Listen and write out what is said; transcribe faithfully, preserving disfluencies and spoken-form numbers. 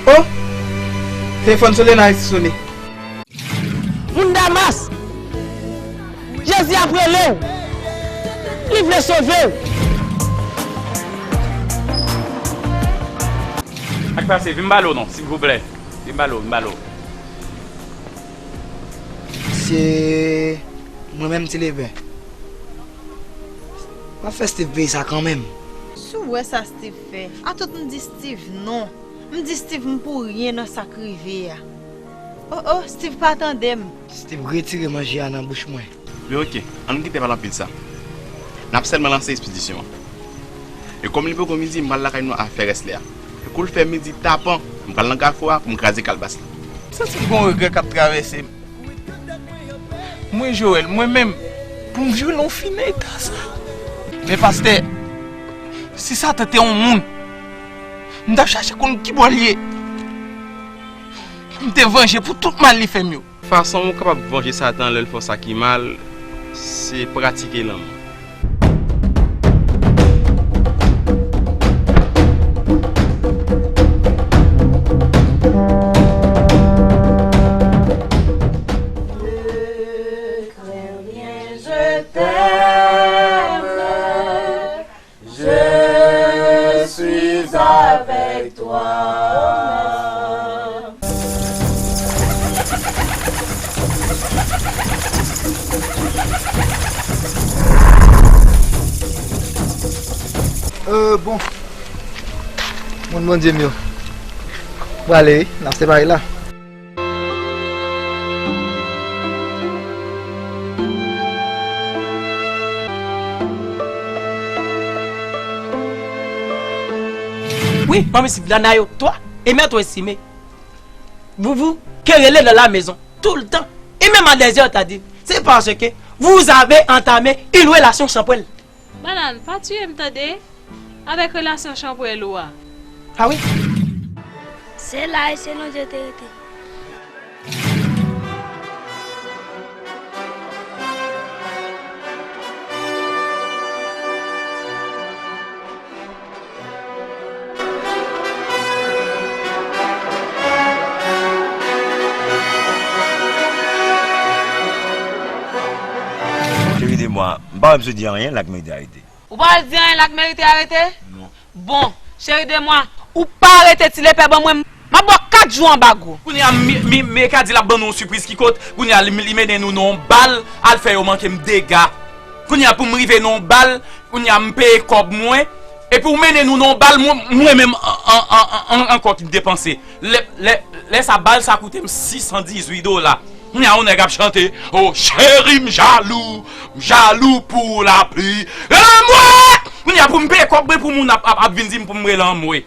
Oh! Telefòn Solena resi sone. Moun Damas! Jezi ap rele w! Li vle sove w! Sa k pase? Vin m pale w non, silvouplè. Vin m pale w, vin m pale w. Se mwen menm, Ti Lepè. M ap fè Steve peye sa kanmenm. Si w wè sa Steve fè, atout m di Steve non. M di Steve m pou ryen nan sa k rive a. Oh oh, Steve pa tande m. Steve retire manje a nan bouch mwen. Men oke, ann kite pale anpil sa. N ap sèlman lanse ekspedisyon an. E kòm li poko midi, m pral lakay nou a fè rès lè a. E kou l fè midi tapan, m pral nan kafou a pou m kraze kalbas la. M santi m gon regrè k ap travèse m. Mwen, Joel, mwen menm, pou m vyolan w fimen eta sa. Men pastè, si Satan te yon moun, m t ap chache konn ki bò l ye. M te vanje pou tout mal li fè m yo. Fason w kapab vanje Satan lè l fè w sa ki mal, se pratike lanmou. Je suis avec toi. Euh, bon. Moun Bondye m yo. Prale, wi. N ap separe la. Oui, parmi ces là, toi, et mettre estimé. Vous vous querellez dans la maison, tout le temps. Et même à des heures tardives. C'est parce que vous avez entamé une relation sans poêle. Banann, pa tiye m tande, avèk relasyon chanpwèl ou a. Ah oui? Se la e se non Dye te rete. Cheri de mwa, m pa wè misye di anyen la k merite arete. Ou pa wè l di anyen la k merite arete? Non. Bon, cheri de mwa, ou pa rete Ti Lepè ban mwen, m ap ba w kat jou anbago. Kounye a, mi, mi, Mika di l ap ban nou yon sipriz ki kot, kounye a, li, li mennen nou nan yon bal, al fè yo manke m dega. Kounye a, pou m rive nan yon bal, kounye a, m peye kòb mwen, epi w mennen nou nan yon bal, mwen, mwen menm, an, an, an, an, ankò ki depanse. Lè, lè, lè sa, bal sa koute m sis san dizuit dola. Kounye a, yon nèg ap chante, "Oh, cheri, m jalou, m jalou pou lapli." Rele anmwe! Kounye a, pou m peye kòb mwen pou moun ap, ap, ap vin di m pou m rele anmwe.